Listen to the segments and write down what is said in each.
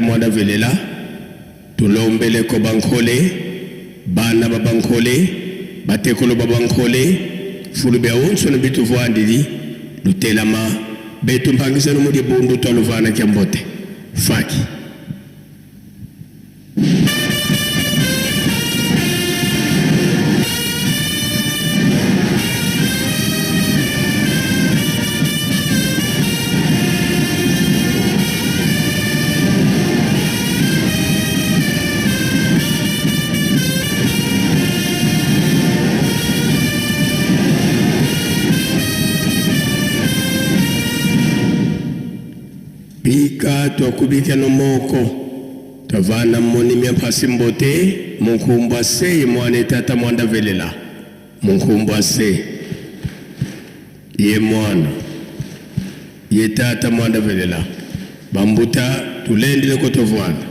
mwanda velela. Tulombeleko bankole, bana ba bankole, batekolo ba bankole, fulu bia onso ne bituvuandidi lutelama betu mpangizanu mudi bundu tua luvana kia mbote. Faki. Bika twakubika no moko twavana moni mya mbote munkumbwa se mwana tata mwanda velela munkumbwa se ye mwana ye tata mwanda velela bambuta tulendile kotovwana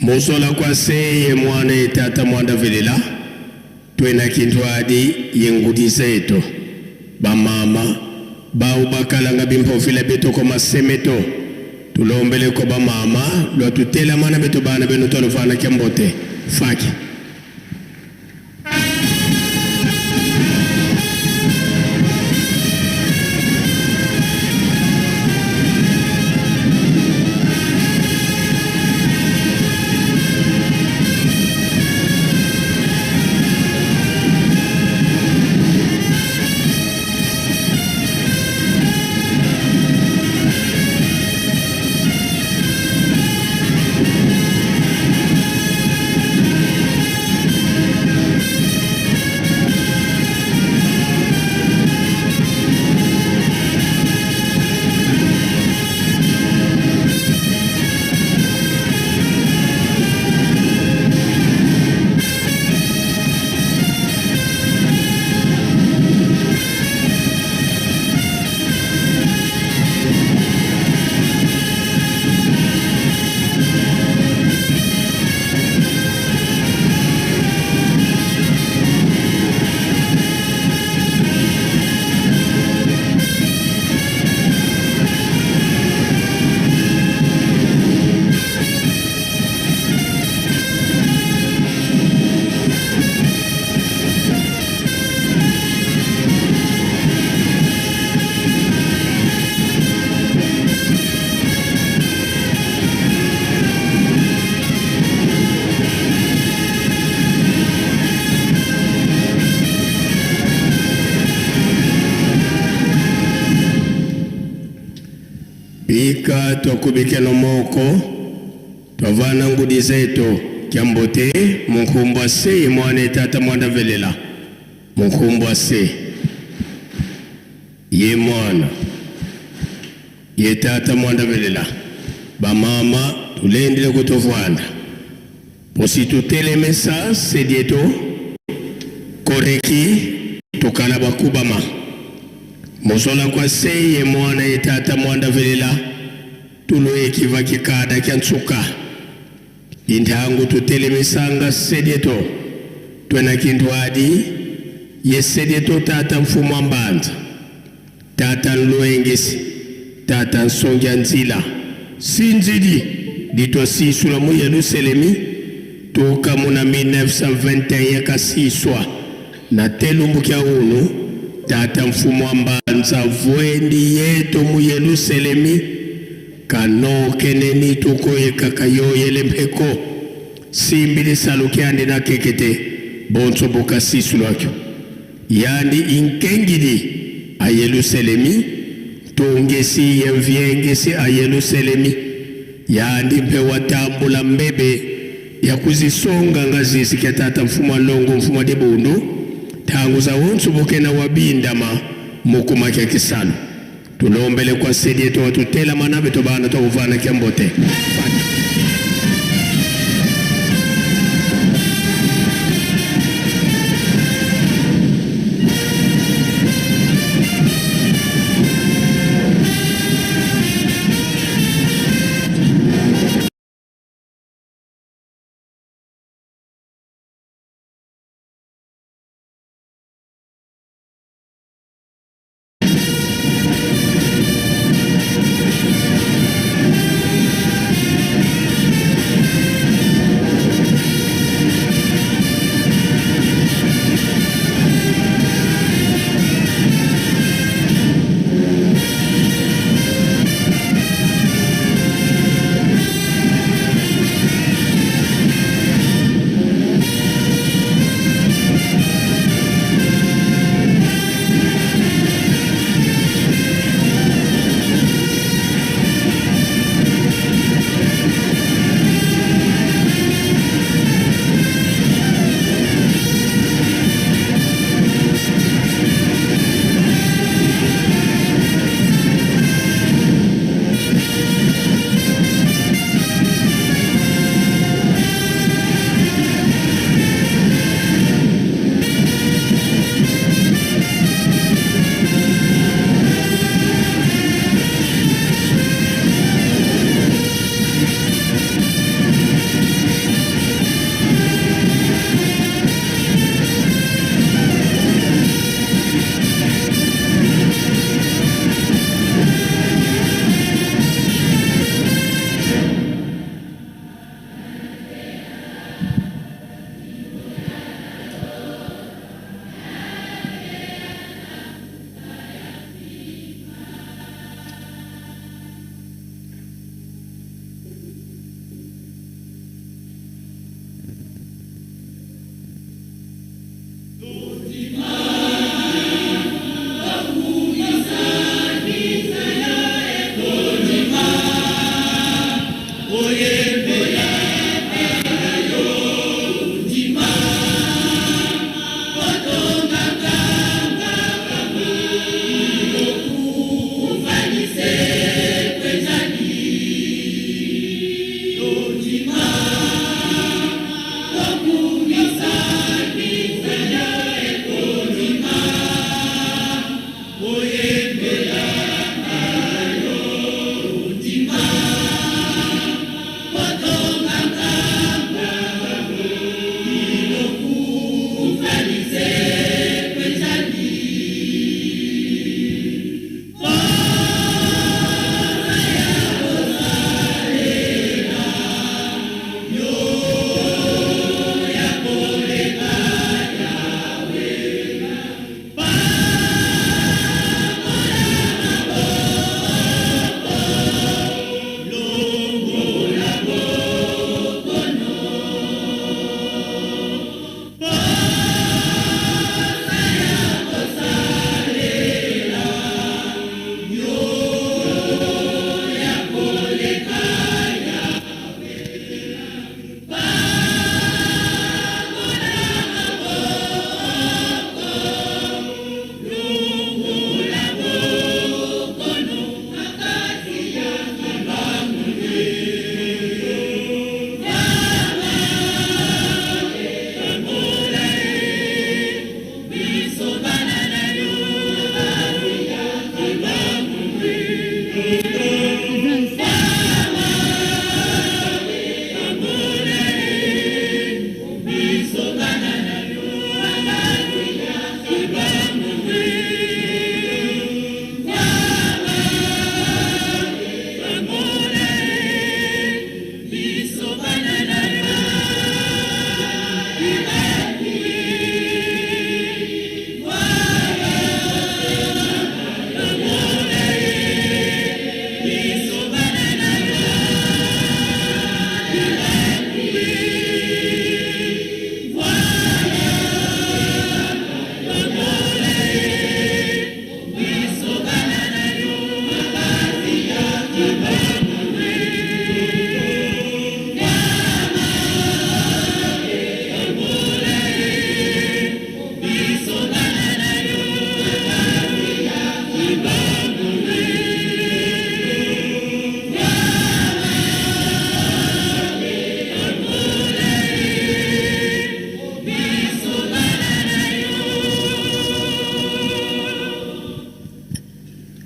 musola kwa se ye mwana ye tata mwanda velela twena kintwadi ye zetu bamama bau bakalanga bimpofila betu ko masemeto tulombele ko bamama lwatutelamana betu bana benu twalufana kyambote faki. Bika twakubike no moko twavana ngudi zetu kyambote munkumbwa se mwana tata mwanda velela munkumbwa se ye mwana ye tata mwanda velela bamama tulendile kutovwanda posi tutelemesa sedieto koreki tukala bakubama mozola kwa se ye mwana ye tata mwanda velela tulo ekiva kikada kya ntsuka intangu tutelemisanga sedieto twena kintwadi ye sedieto tata mfumu wa mbanza tata nlwengesi tata nsongia nzila sinzidi litwasisula mu Yerusalemi tuka muna 1921 kasiswa na telumbu kya unu tata mfumu wa mbanza vwendi yetu mu Yerusalemi kanokeneni tukoyeka kayoyele mpheko simbili salukyandi na kekete bonso bukasisulwakyo yandi inkengidi a Yerusalemi tungesi yemvyengesi a Yerusalemi yandi mpe watambula mbebe ya kuzisonga ngazisi kya tata mfumu wa longo mfumu wa dibundu tangu za wonso bukena wabindama mukuma kya kisalu tulombele kwa sedi yetu watutela manabe tobana twakuvana kyambote.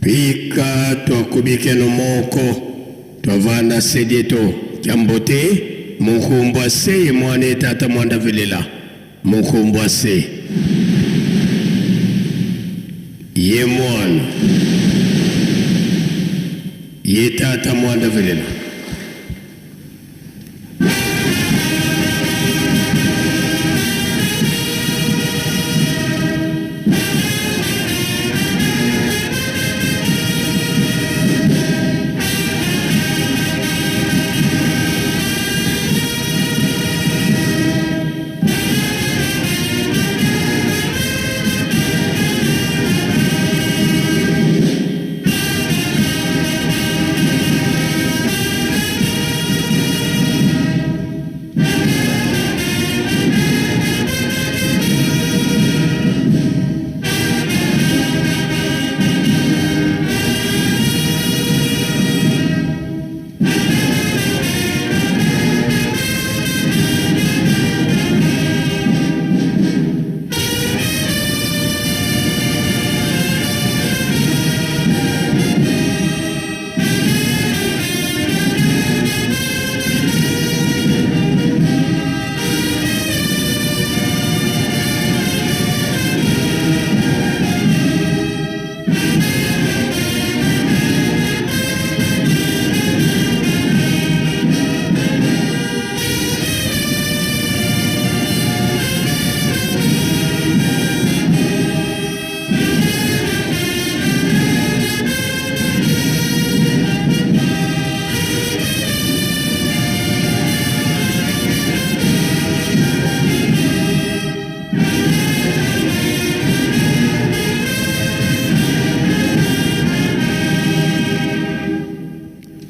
Pika twakubikeno moko twavanda sedieto kyambote mukumbwa se mwana tata mwanda velela mukumbwa se ye mwana ye tata mwanda velela.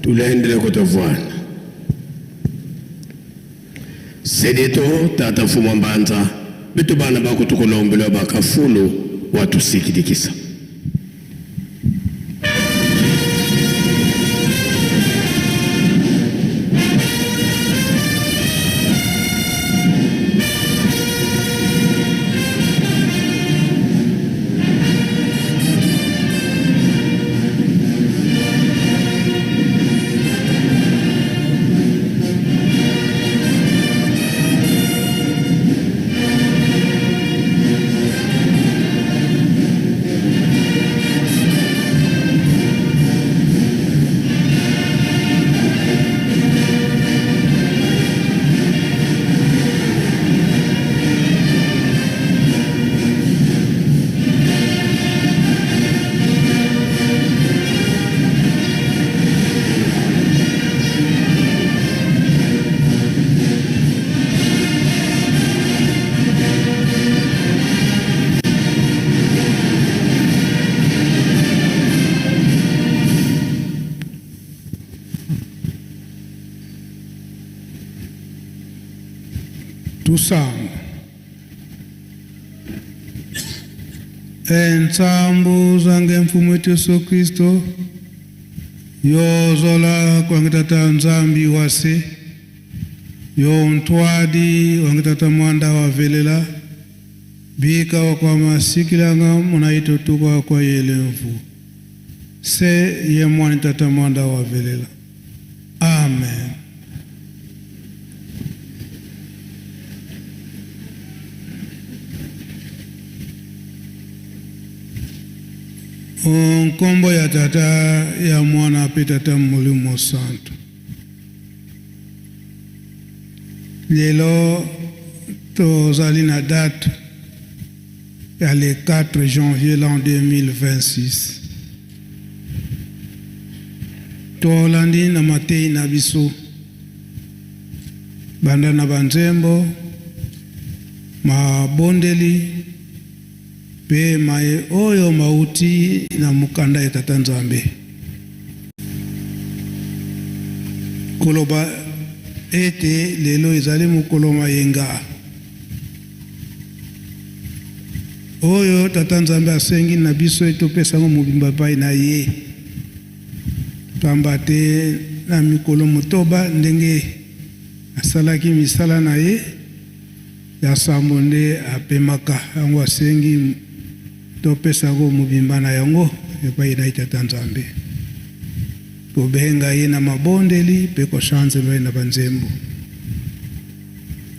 Tulendele kutovwana sedeto tata fuma mbanza bitu bana bakutukulombelwa bakafulu watusikilikisa. Tusanga entsambu zange mfumo wetu Yesu Kristo yozola kwangitata nzambi wase yo ntwadi wangitata mwanda wa velela bika wa kwa masikilanga munaitotukwa kwa yelemvu. Se ye mwani Tata Mwanda wa velela. Amen. O nkombo ya Tata ya Mwana mpe Tata Molimo Santu. Lelo tozali na date ya le 4 janvier l'an 2026. Tolandi na mateyi na biso banda na banzembo, mabondeli mpe maye oyo mauti na mokanda ya Tata Nzambe. Koloba ete lelo ezali mokolo mayenga oyo Tata Nzambe asengi na biso ete topesa yango mobimba epai na ye, pamba te na mikolo motoba ndenge asalaki misala na ye ya sambo nde apemaka. Yango asengi topesa yango mobimba na yango epai na ye Tata Nzambe, kobenga ye na mabondeli mpe koshanzela ye na banzembo.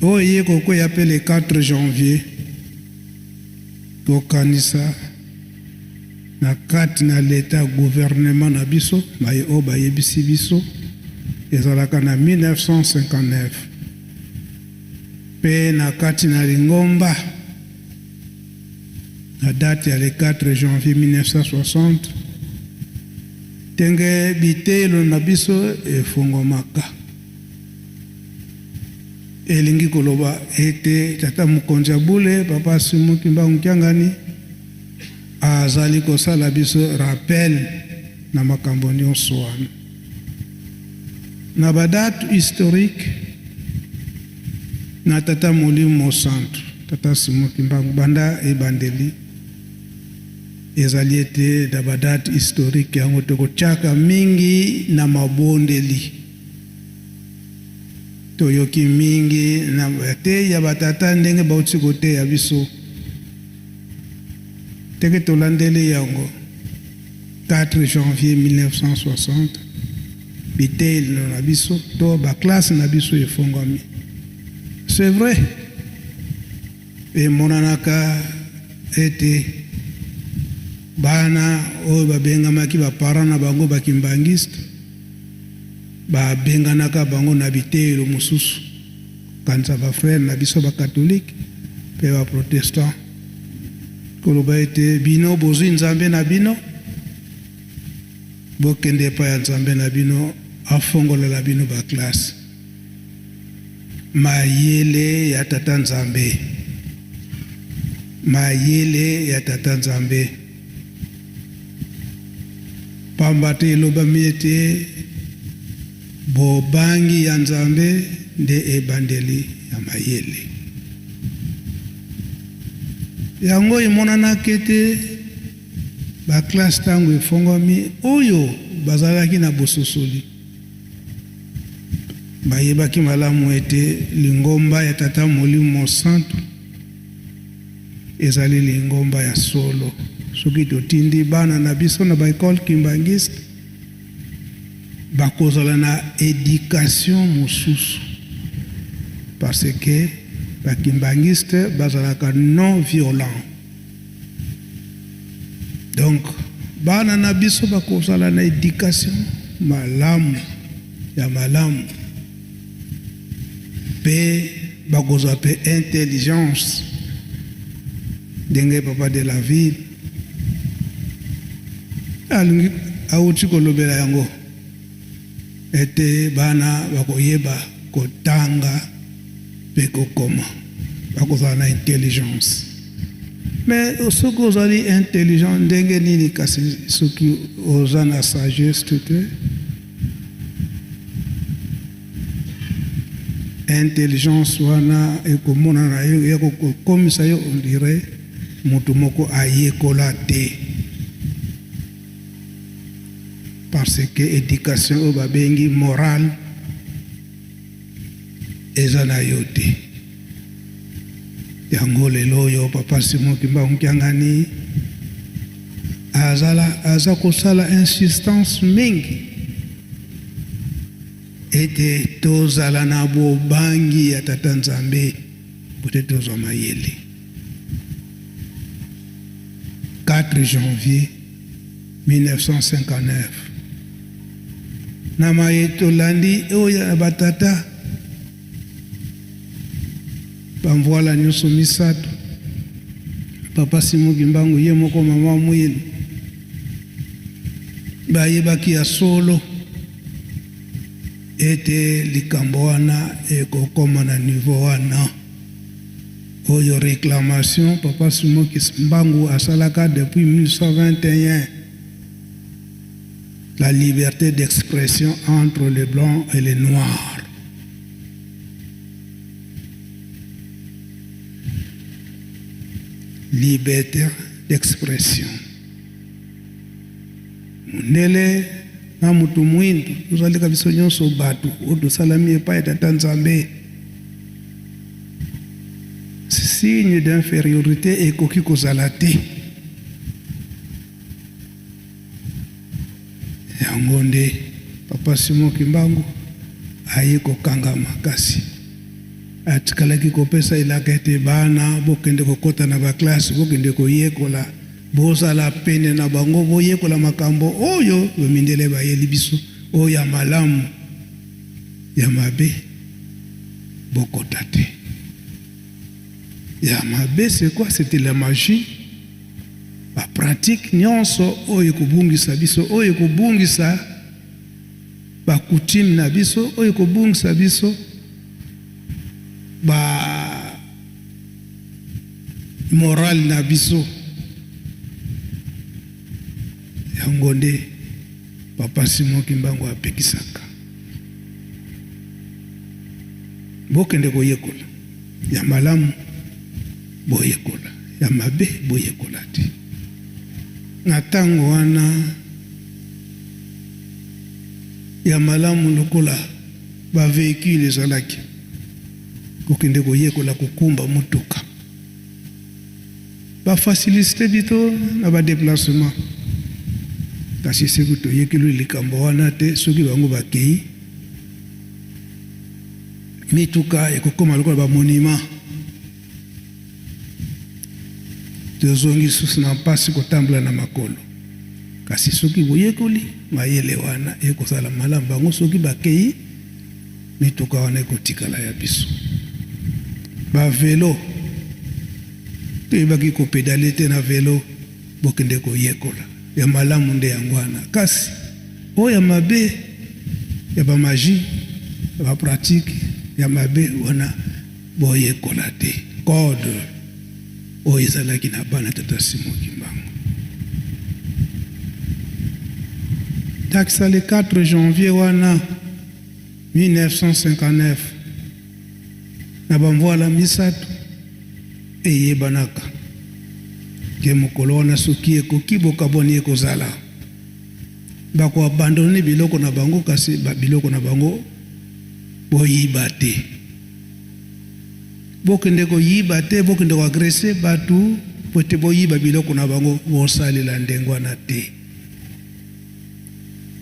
Oyo eye kokweya mpe le 4 janvier, tokanisa na kati na leta gouvernement na biso baye oyo bayebisi biso ezalaka na 1959 mpe na kati na lingomba na date ya le 4 janvier 1960 ndenge biteyelo na biso efongwamaka. Elingi koloba ete tata mokonzi ya bule Papa Simon Kimbangu Kiangani azali kosala biso rappel na makambo nyonso wana na ba date historique na tata Molimo Mosantu tata Simon Kimbangu banda ebandeli ezali ete na ba date historique yango tokotiaka mingi na mabondeli. Toyoki mingi na bateyi ya batata ndenge bauti koteya biso. Ndenge tolandeli yango, 4 janvier 1960, biteyelo na biso to ba classes na biso efongwami. C'est vrai, emonanaka ete bana oyo babengamaki ba parents na bango ba kimbanguistes, Ba benganaka bango na biteyelo mosusu, kokanisa ba frères na biso ba catholiques mpe ba protestants, koloba ete bino bozui Nzambe na bino, bokende epai ya Nzambe na bino afongolela bino ba classes. Mayele ya Tata Nzambe, mayele ya Tata Nzambe. Pamba te elobami ete, Bobangi ya Nzambe nde ebandeli ya mayele. Yango emonanaki ete baklase ntango efongwami, oyo bazalaki na bososoli bayebaki malamu ete lingomba ya Tata Molimo Mosantu Ezali lingomba ya solo. Soki totindi bana na biso na ba ecole kimbanguiste, bakozala na education mosusu parce que ba kimbanguiste bazalaka non violent. Donc bana na biso bakozala na education malamu ya malamu. Pe bakozwa pe intelligence ndenge papa de la ville alingi awuti kolobela yango ete bana bakoyeba kotanga pe kokoma, bakozala na intelligence. Mais soki ozali intelligent ndenge nini kasi soki oza na sagesse te? Intelligence wana ekomonana yo ya kokomisa yo on dirait moto moko ayekola te, parce que education oyo babengi morale eza na yo te. Yango lelo oyo papa Simon Kimbangu Kiangani. Azala aza kosala insistance mingi ete tozala na bobangi ya Tata Nzambe mpo te tozwa mayele. 4 janvier 1959 na maye tolandi oyo ya batata Bamvuala nyonso misatu, Papa Simon Kimbangu ye moko, mama Mwilu, bayebaki ya solo ete likambo wana ekokoma na niveau wana oyo reclamation Papa Simon Kimbangu asalaka depuis 1921, la liberté d'expression entre les blancs et les noirs. Liberté d'expression. Mundele na mutu mwindu tozalika biso nyonso bato oyo tosalami epai ya Tata Nzambe. Signe d'infériorité ekoki kozala te. Yango nde Papa Simon Kimbangu aye kokangama, kasi atikalaki kopesa elaka ete bana bokende kokota na ba classe, bokende koyekola, bozala pene na bango, boyekola makambo oyo ba mindele bayeli biso, oyo ya malamu, ya mabe bokota te. Ya mabe c'est quoi? C'était la magie. Ba pratiques nionso oyo ekobungisa biso, oyo ekobungisa ba coutumes na biso, oyo ekobungisa biso ba morale na biso. Yango nde Papa Simon Kimbangu apekisaka. Bokende koyekola ya malamu, boyekola ya mabe, boyekola te. Na tango wana ya malamu lokola ba vehicules ezalaki, kokende koyekola kokumba motuka. Ba facilite bito na ba deplacement, kasi soki toyekeli likambo wana te, soki bango bakei, mituka ekokoma lokola ba monument. Tozongi lisusu na mpasi kotambola na makolo. Kasi soki boyekoli mayele wana, ekozala malamu. Bango soki bakei, mituka wana ekotikala ya biso. Ba velo, toyebaki ko pedaler te na velo, bokende koyekola. Ya malamu nde yango wana. Kasi oyo ya mabe, ya ba magie, ya ba pratique ya mabe wana, boyekola te. Code oyo ezalaki na bana Tata Simon Kimbangu. Dakisa le 4 janvier wana 1959 na bamvuala misato eyebanaka ke mokolo wana soki ekoki bokabwani ekozala, bako abandonne biloko na bango, kasi ba biloko na bango boyiba te, bokende koyiba te, bokende ko agresse batu po ete boyiba biloko na bango, bosalela ndenge wana te.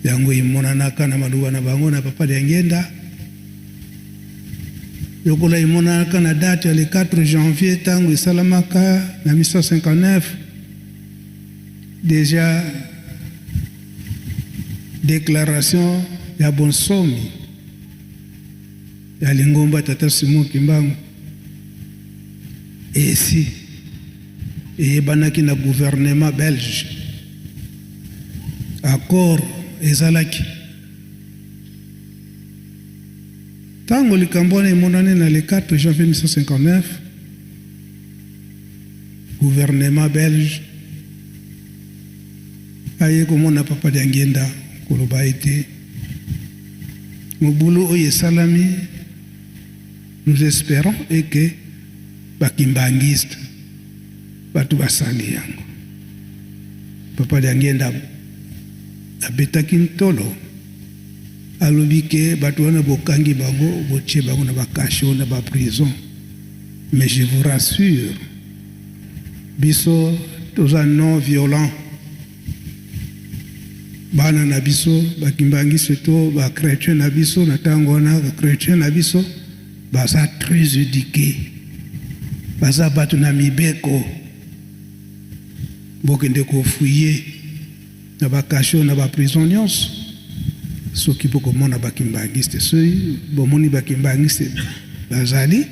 Yango emonanaka na maloba na bango na Papa Diangienda, lokola emonanaka na date ya le 4 janvier tango esalamaka na 1959, dejà declaration ya bonsomi ya lingomba Tata Simon Kimbangu esi eyebanaki na gouvernement belge. Accord ezalaki. Tango likambo wana emonani na le 4 janvier 1959, gouvernement belge aye komona Papa Diangienda koloba ete mobulu oyo esalami, nous esperons et que ba kimbanguistes Batu basali yango. Papa Diangienda abetaki ntolo, alobi ke batu wana bokangi bango, botie bango na ba cachot, na ba prison, mais je vous rassure, biso toza non violent. Bana na biso ba kimbanguiste to ba chretien na biso na tango wana ba chretien na biso baza très eduque, baza bato na mibeko. Bokende ko fouiller na ba cachot na ba prison nyonso soki bokomona ba kimbanguiste, soki bomoni ba kimbanguiste bazali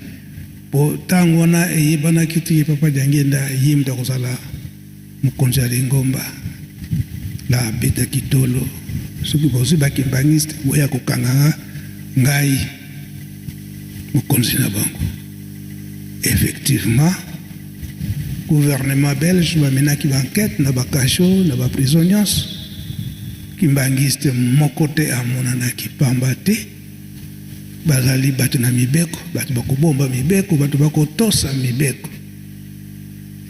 po tango wana eyebanaki te Papa Diangienda ye moto akozala Mokonzi ya lingomba la abetaki tolo, Soki bozwi ba kimbanguiste, boya kokanga nga, ngai mokonzi na bango. Effectivement, gouvernement belge ba menaki ba enquetes na ba cachots, na ba prisons nionso, kimbanguiste moko te amonanaki, pamba te bazali bato na mibeko, bato bakobomba mibeko, bato bakotosa mibeko.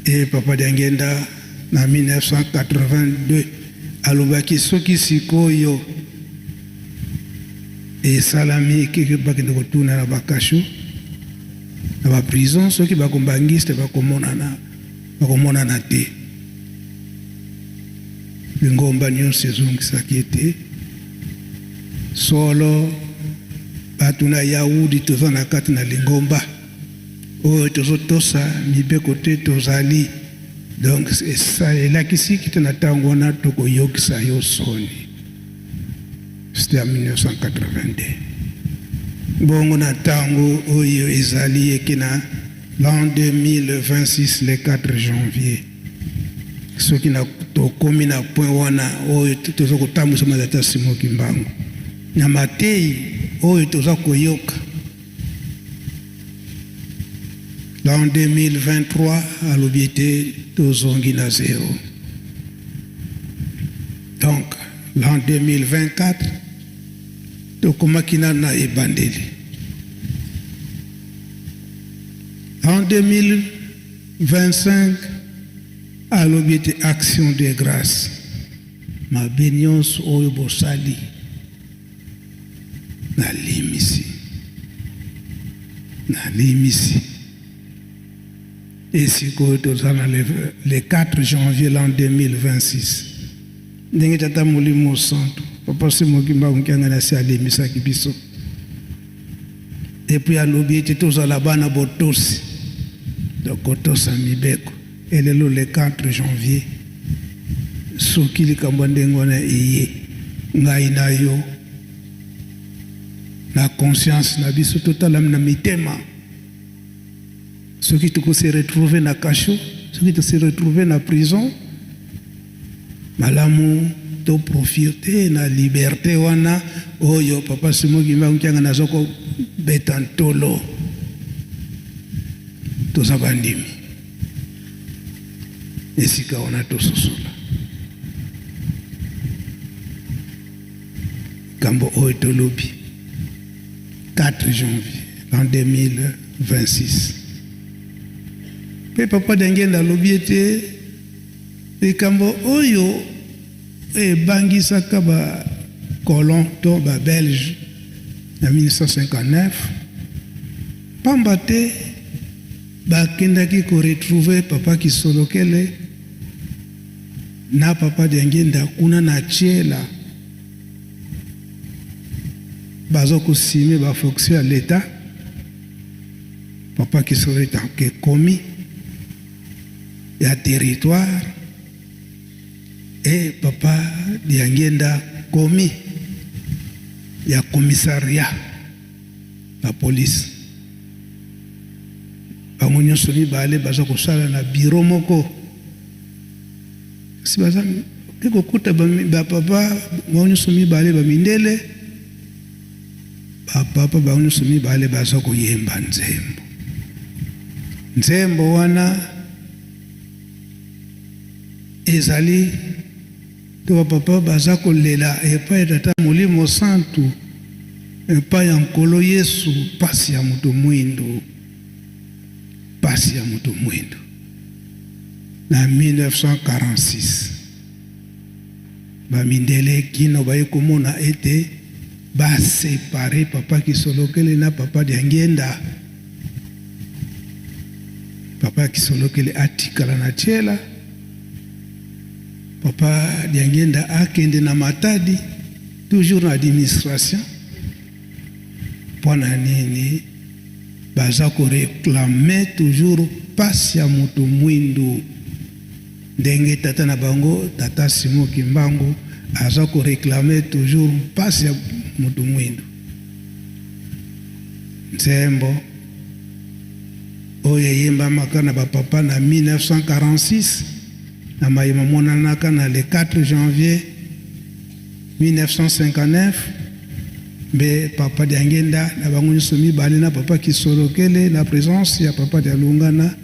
Et Papa Diangienda na 1982 alobaki soki sikoyo esalami keke bakende kotuna na ba cachot na ba prison soki ba kimbanguiste bakomonana bakomonana te. Lingomba nyonso ezongisaki ete solo bato na Yahudi toza na kati na lingomba. Oyo tozo tosa mibeko te tozali donc elakisi kite na tango wana toko yokisa yo soni c'était en 1982 bongo na tango oyo ezali eke na l'an 2026 le 4 janvier soki na tokomi na point wana oyo toza kotambwisa matata Simon Kimbangu na mateyi oyo toza koyoka. L'an 2023 alobi ete tozongi na zero. Donc l'an 2024 tokomaki nanu na ebandeli. L'an 2025 alobi ete action de grace, mabe nionso oyo bosali Nalimisi, nalimisi. Et sikoyo toza na le, le 4 janvier l'an 2026 ndenge tata molimo santu papa Simon Kimbangu Kiangani asi alimisaki biso et puis alobi ete tozala bana botosi, donc kotosa mibeko. Et lelo le 4 janvier soki likambo ya ndenge wana eye ngai na yo na conscience na biso totala na mitema soki toko se retrouver na cachot, soki to se retrouver na prison, malamu to profiter na liberte wana oyo papa Simon Kimbangu Kiangani aza kobeta ntolo. Toza bandimi esika wana tososola likambo oyo tolobi 4 janvier l'an 2026. Mpe papa Diangienda alobi ete likambo oyo ebangisaka ba colons to ba belges na 1959, pamba te bakendaki ko retrouver papa Kisolokele na papa Diangienda kuna na Tshiela, bazo ko assumer ba fonction ya l'Etat. Papa Kisolokele commis ya territoire et papa Diangienda commis ya commissariat la police. Bango nyonso mibale baza kosala na bureau moko. Kasi baza ke kokuta ba papa bango nyonso mibale ba mindele, ba papa bango nyonso mibale baza koyemba nzembo. Nzembo wana ezali to ba papa baza kolela epai ya Tata Molimo Santu, epai ya Nkolo Yesu, pasi ya moto mwindo, pasi ya moto mwindo. Na 1946 ba mindele kino baye komona ete ba separe papa Kisolokele na papa Diangienda. Papa Kisolokele atikala na Tshela. Papa Diangienda akende na Matadi toujours na administration mpo na nini baza ko reclamer toujours pasi ya moto mwindu ndenge tata na bango tata Simon Kimbangu aza ko reclamer toujours pasi ya moto mwindu. Nzembo oyo eyembamaka na bapapa na 1946 na maye mamonanaka na le 4 janvier 1959 mbe papa Diangenda na bango nyonso mibale na papa Kisolokele na presence ya papa Dialungana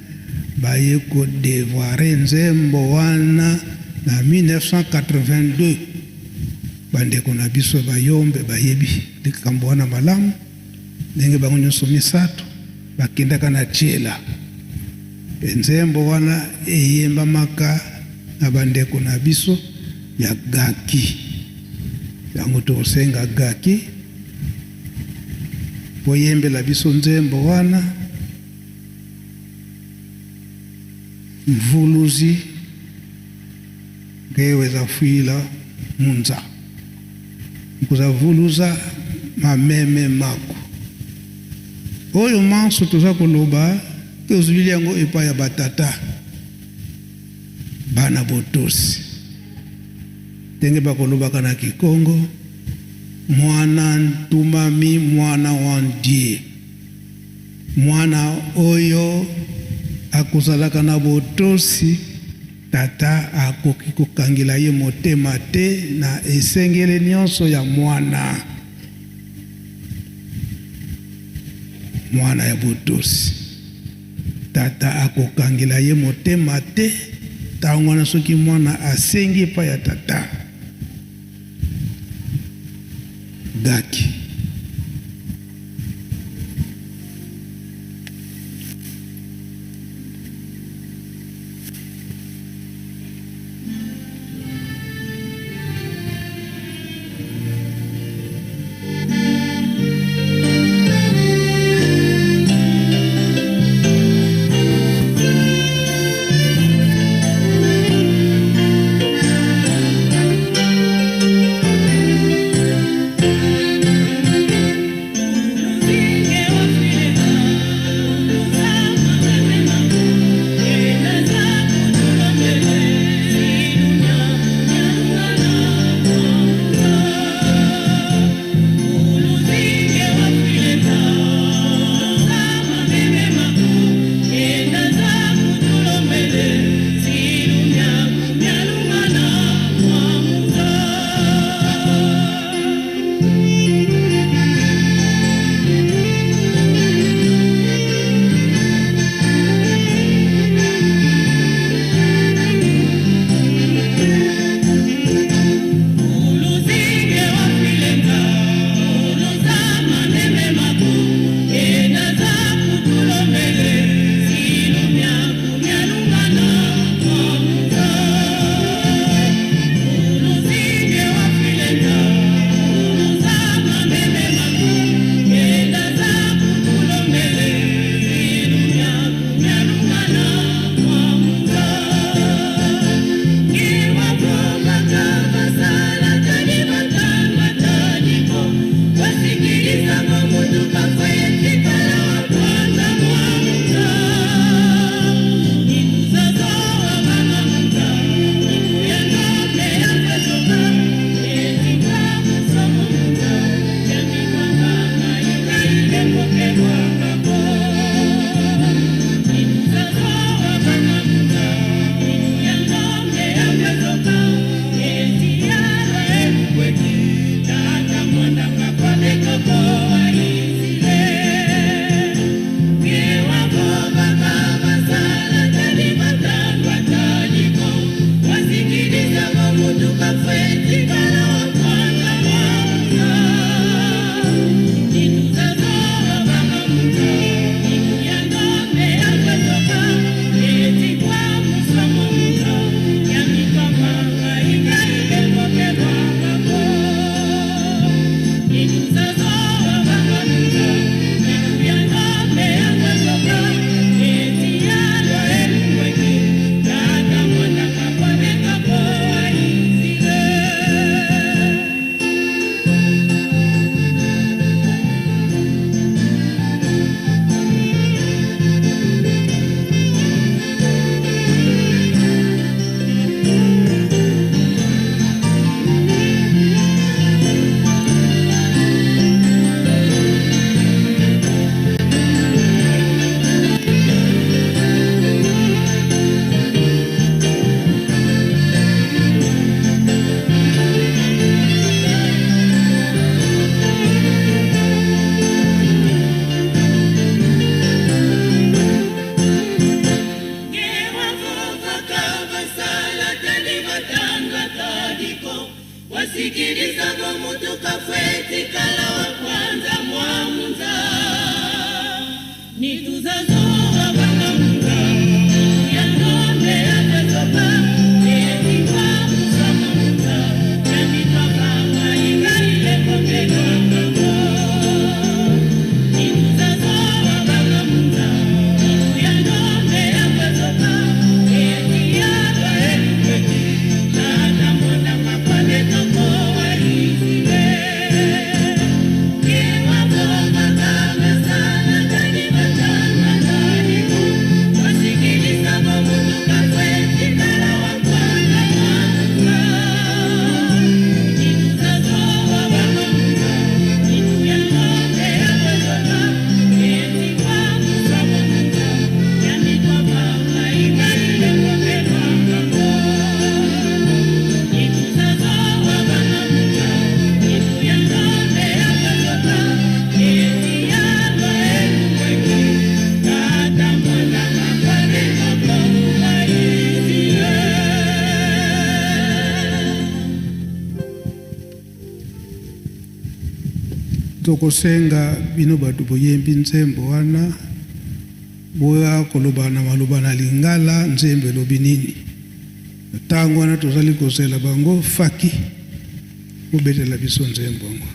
baye ko devoirer nzembo wana na 1982. Bandeko na biso bayombe bayebi likambo wana malamu, ndenge bango nyonso misato bakendaka na Tshela. Mpe nzembo wana eyembamaka na bandeko na biso ya Gaki. Yango tokosenga Gaki boyembela biso nzembo wana Mvuluzi ngeweza fuila munza nkuzavuluza mameme mako. Oyo manso toza koloba tozwili yango epai ya batata bana botosi ndenge bakolobaka na Kikongo mwana ntumami mwana wa ndie mwana oyo akozalaka na botosi Tata akoki kokangela ye motema te na esengeli nyonso ya mwana. Mwana ya botosi. Tata akokangela ye motema te ntango wana soki mwana asengi epai ya tata. Gaki. Tokosenga bino bato boyembi nzembo wana boya koloba na maloba na lingala nzembo elobi nini. Ntango wana tozali kozela bango faki bobetela biso nzembo yango.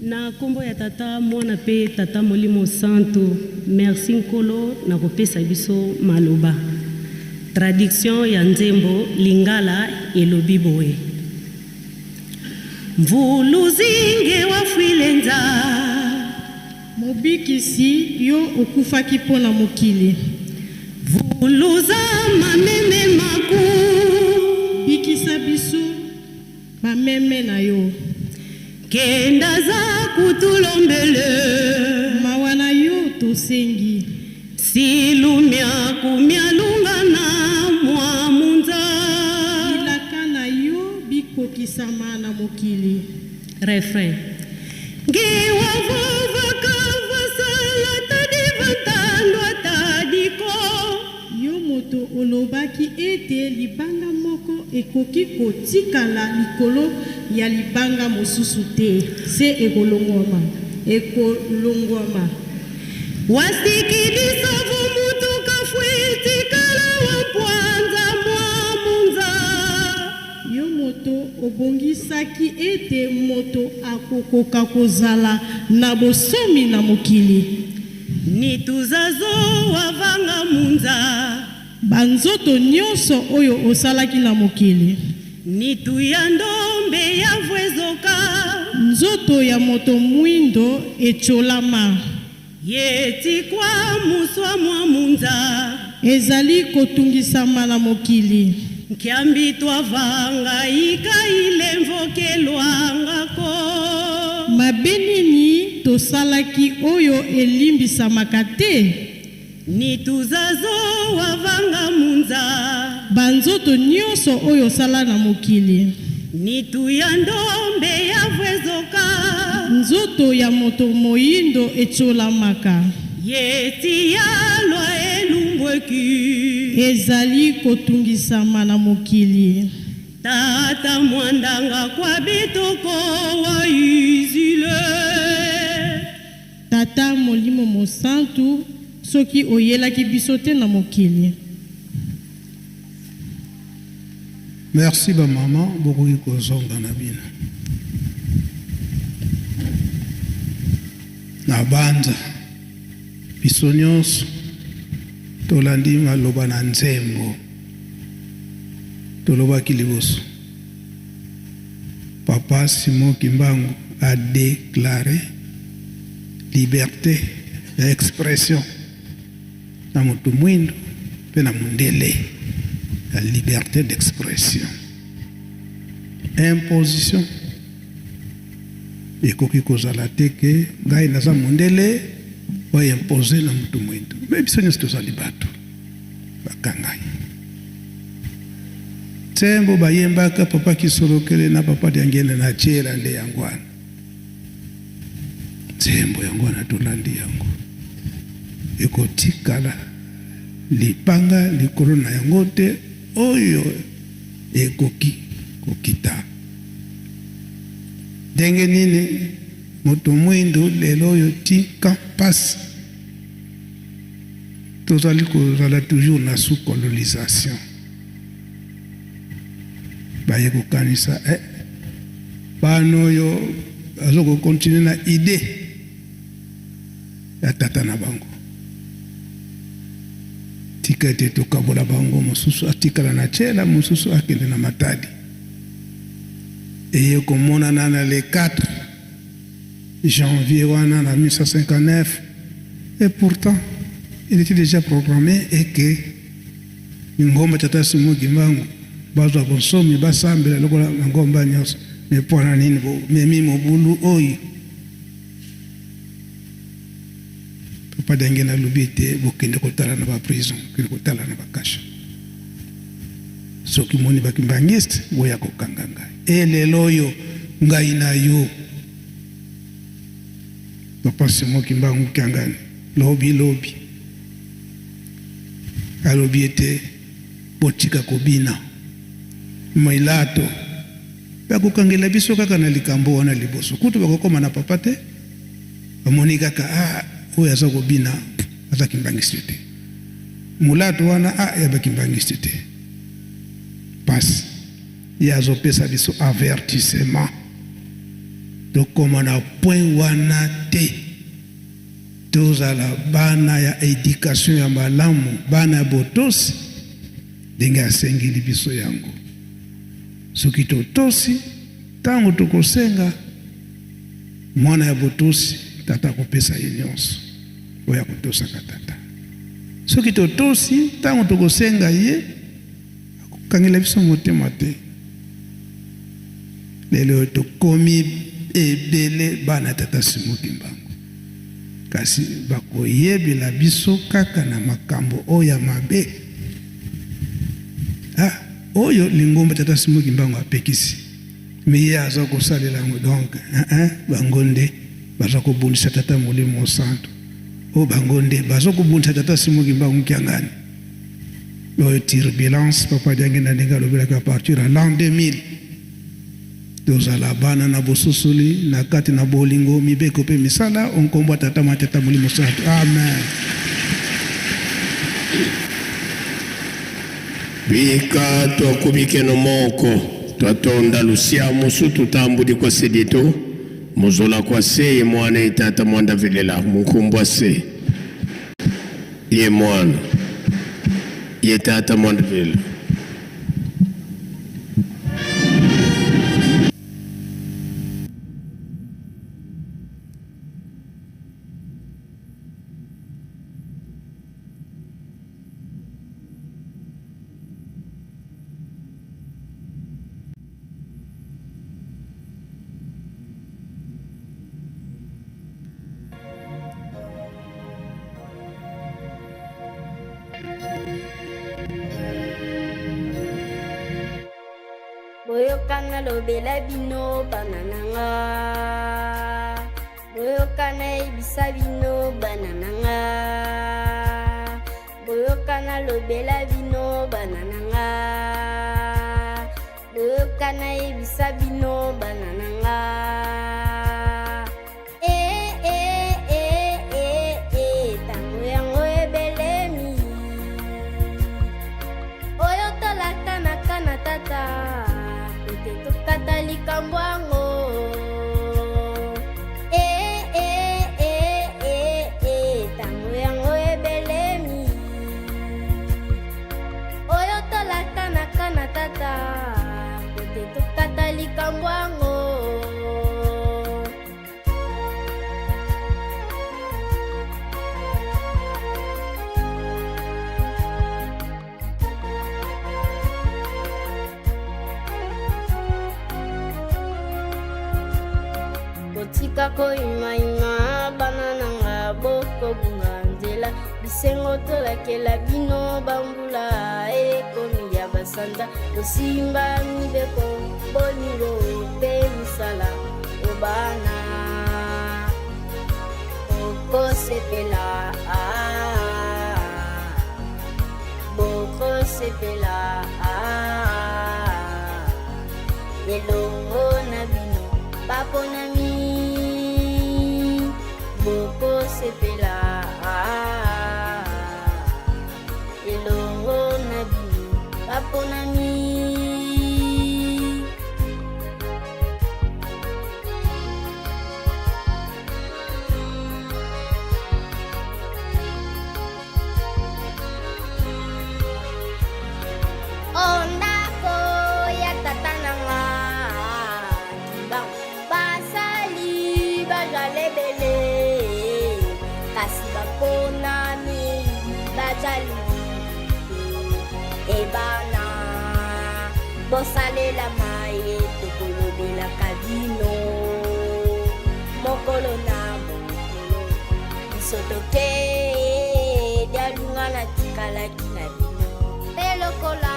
Na nkombo ya Tata, Mwana mpe Tata Molimo Santu, merci Nkolo na kopesa biso maloba. Traduction ya nzembo Lingala elobi boye. Mvuluzinge wafwile nza. Mobikisi, yo okufaki mpo na mokili. Vuluza mameme maku. Bikisa biso bameme na yo. Kenda za kutulombele. Mawa na yo tosengi. Silumia kumialunga na mwa munza. Bilaka na yo bikokisama na mokili. Refrain. Ngiwa vova kava sala tadi vatandwa tadiko. Yo moto Olobaki ete libanga moko ekoki kotikala likolo ya libanga mosusu te, se ekolongwama, ekolongwama. Wasiki biso vumutu kafwi tikala wa mpwanza mwa munza. Yo moto obongisaki ete moto akokoka kozala na bosomi na mokili. Nituzazo wavanga munza. Banzoto nyonso oyo osalaki na mokili. Nitu ya ndombe ya vwezoka. Nzoto ya moto mwindo etiolama. Yetikwa muswa mwa munza. Ezali kotungisama na mokili. Nkiambi twavanga ika ilemvokelwangako. Mabe nini tosalaki oyo elimbisamaka te? Nituzazo wavanga munza. Banzoto nyonso oyo osala na mokili. Nitu ya ndombe ya vwezoka. Nzoto ya moto moyindo etiolamaka. Yeti yalwa elumbweki. Ezali kotungisama na mokili. Tata mwandanga kwa bitoko wa izile. Tata Molimo Mosantu, soki oyelaki biso te na mokili. Merci ba maman, bokoki kozonga na bino. Na banza biso nyonso tolandi maloba na nzembo tolobaki liboso. Papa Simon Kimbangu a déclaré liberté ya expression na moto mwindo mpe na mondele, la liberté d'expression. Imposition ekoki kozala te ke ngai naza mondele baimpose na moto mwindo, me biso nyonso tozali bato bakangai. Nzembo bayembaka papa Kisolokele na papa Diangenda na Tshela nde yango wana. Nzembo yango wana tolandi yango ekotikala lipanga likolo na yango te oyo ekoki kokita. Ndenge nini moto mwindu lelo oyo tika mpasi, tozali kozala toujours na sous-colonisation. Baye kokanisa bana oyo bazo kokontinue na idée ya tata na bango, tika ete tokabola bango, mosusu atikala na Tshela, mosusu akende na Matadi. Eye komonana na le 4 janvier wana na 1959, et pourtant il était déjà programmé et que ngomba tata Simon Kimbangu bazwa bonsomi basambela lokola na ngomba nyonso. Me mpona nini bomemi mobulu oyo? Papa Denge nalobi ete bokende kotala na baprison, bokende kotala na bakasha, soki moni bakimbangiste boya kokanga ngai. E lelo oyo ngai na yo papa Simon Kimbangu Kiangani lobi lobi alobi ete botika kobina milato, bakokangela biso kaka na likambo wana liboso kutu bakokoma na papa te, bamoni kaka oyo aza kobina aza kimbangiste te, mulato wana ya bakimbangiste te. Pasi ye azopesa biso avertissement, tokoma na point wana te, tozala bana ya éducation ya malamu, bana ya botosi ndenge asengeli biso yango. Soki totosi, ntango tokosenga mwana ya botosi, tata akopesa ye nyonso oyo akotosaka tata. Soki totosi, ntango tokosenga ye akokangela biso motema te. Lelo tokomi ebele bana tata Simon Kimbangu, kasi bakoyebela biso kaka na makambo oyo ya mabe. Oyo lingomba tata Simon Kimbangu apekisi, me ye aza kosalela yango. Donc bango nde baza kobundisa tata Molimo Santo, oyo bango nde baza kobundisa tata Simon Kimbangu Kiangani. Oyo turbulence papa Diangenda ndenge alobelaki à partir ya l'an 2000. Tozala bana na bososoli na kati na bolingo, mibeko mpe misala o nkombo ya Tata, Mwana, Tata Molimo Santu. Amen. Bika twakubikeno moko twatonda lusia musu tutambudi kwa sedito muzola kwa se ye mwana ye tata mwanda velela munkumbwa se ye mwana ye tata mwanda velela. Boyoka nalobela bino bana na nga, boyoka nayebisa bino bana na nga, boyoka nalobela bino bana na nga, boyoka nayebisa bino bana na nga. Eh, eh, eh, eh, eh, tango yango ebelemi. Oyo tolakanaka na tata, ete tokata likambo yango. Eh, eh, eh, eh, eh, tango yango ebelemi. Oyo tolakanaka na tata, ete tokata likambo yango. Botika koyimayima bana na nga, bokobunga nzela. Bisengo tolakela bino bambula ekomi ya basanza. Kosimba mibeko bolingo mpe misala obana bokosepela, ah, bokosepela, ah, elongo na bino baponami bokosepela, ah, elongo na bino baponami. Ondako ya tata na nga basali bazala ebele, kasi baponami bazali ebana. Bosalela maye tokolobelaka bino mokolo na mokolo. Biso toke dialunga na tikalaki na bino mpe lokola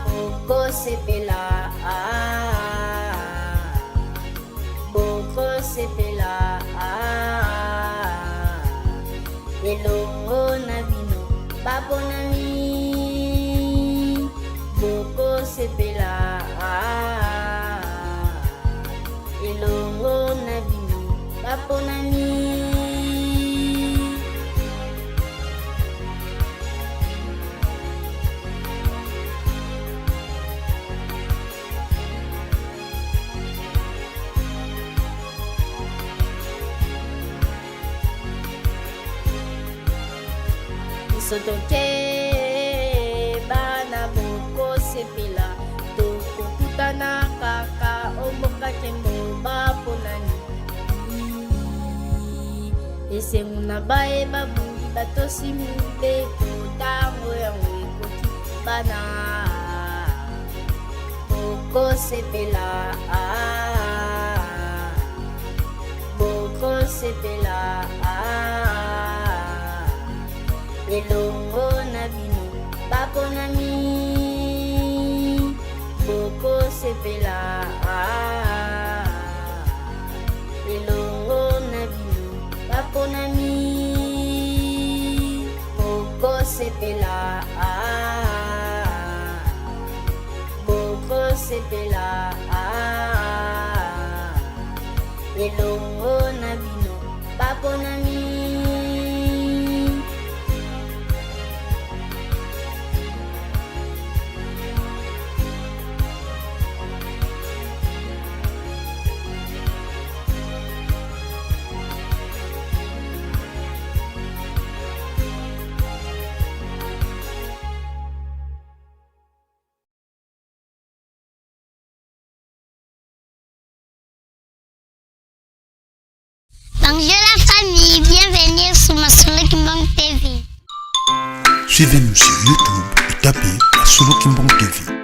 bokosepela, ah, bokosepela, ah, elongo na bino baponami bokosepela, ah, elongo na bino baponami. Biso toke bana bokosepela, tokokutana kaka omboka kembo baponani. Esengo na baye babungi batosi mibeko, ntango yango ekoki bana bokosepela, ah, bokosepela, ah, elongo na bino baponami bokosepela, ah, elongo na bino baponami bokosepela. Tosepela ah, elongo na bino baponami. Bonjour la famille, bienvenue sur Masolo Kimbang TV. Suivez-nous sur YouTube et tapez Masolo Kimbang TV.